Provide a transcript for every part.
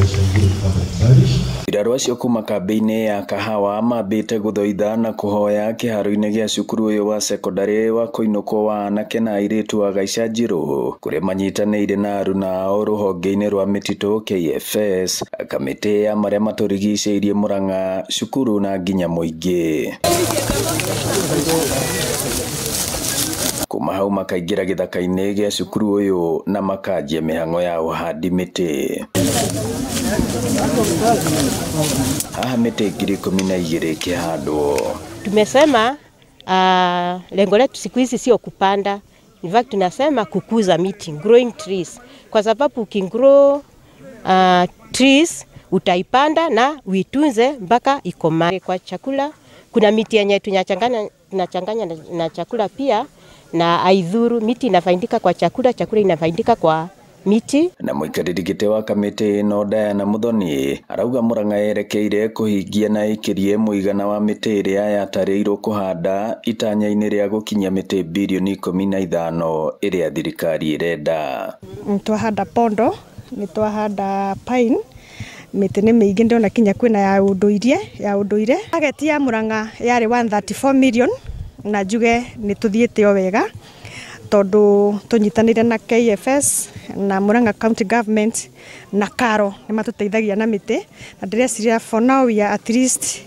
Gaichanjiru Catholic Parish. Mbirarũ acio kuma kambĩ-inĩ ya Kahawa mambĩte gũthoitha na kũhoya kĩharo-inĩ gĩa cukuru ũyũ wa cekondarĩ wa kũinũkwo wa anake na airĩtu wa Gaichanjiru kũrĩa manyitanĩire na aruna ao rũhonge-inĩ rwa mĩtitũ KFS, kamĩtĩ ya marĩa matũrigicĩirie Murang'a, cukuru na nginya mũingĩ. Kuma hau makaingĩra gĩthaka-inĩ gĩa cukuru ũyũ na makanjia mĩhang'o ya ũhandi mĩtĩ. Haha mĩtĩ 12,000 ĩkĩhandwo. Tumesema lengo letu siku hizi sio kupanda. In fact tunasema kukuza miti, growing trees. Kwa sababu ukigrow trees utaipanda na uitunze mpaka ikomae. Kwa chakula kuna miti yenye tunachanganya na chakula pia, na aidhuru miti inafaidika kwa chakula, chakula inafaidika kwa miti. Na mũikarĩri gĩtĩ wa kamĩtĩ ĩno Diana Muthoni arauga Murang'a yerekeire kũhingia na ĩkĩrie mũigana wa mĩtĩ ĩrĩa yatarĩirwo kũhanda itanya-inĩ rĩa gũkinyia mĩtĩ birioni 15 ĩrĩa thirikari ĩrenda. Twahanda pondo, nĩ twahanda pine, mĩtĩ nĩ mĩingĩ ndĩrona kinya kwĩna ya ũndũire. Target ya Murang'a yarĩ 134 million na njuge nĩ tũthiĩte o wega tondu tunyitanire na KFS na Murang'a County Government na Karo nĩ matuteithagia na mĩtĩ, na ndĩreciria for now we are at least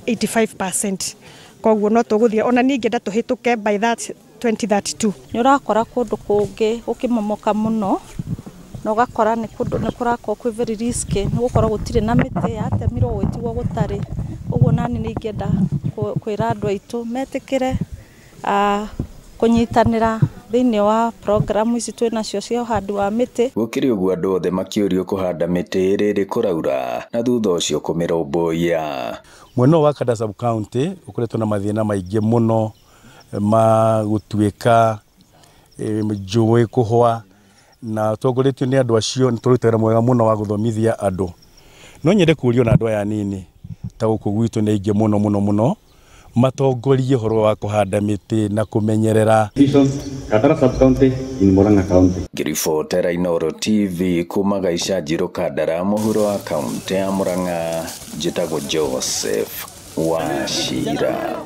85%, koguo no tũgũthiĩ ona niĩ ingĩenda tũhĩtũke by that 2032. Nĩ ũrakora kũndũ kũngĩ gũkĩmomoka mũno na ũgakora nĩ kũndũ nĩ kũrakorwo kwĩ very risky nĩ gũkorwo gũtirĩ na mĩtĩ yatemirwo gwĩtigwo gũtarĩ. Ũguo nani nĩ ingĩenda kwĩra andũ aitũ metĩkĩre kũnyitanĩra thĩinĩ wa programu ici twĩ nacio cia ũhandi wa mĩtĩ. Gũkĩrĩ ũguo andũ othe makĩũrio kũhanda mĩtĩ rĩrĩ kũraura na thutha ũcio kũmĩrũmbũiya. Mwena wa Kanda sub county ũkoretwo na mathĩna maingĩ mũno ma gũtuĩka njũĩ kũhwa, na tongoretio nĩ andũ acio nĩ tũrutaga wĩra mwega mũno wa gũthomithia andũ. No nyende kũũrio na andũ aya anini ta gũkũ gwitũ nĩ aingĩ mũno mũno mũno matongorie ũhoro wa kũhanda mĩtĩ na kũmenyerera. Kandara sub county in Murang'a County. Ngĩribotera Inooro TV kuma Gaichanjiru Kandara mũhuro wa kaunti ya Murang'a, njĩtagwo Joseph Wachira.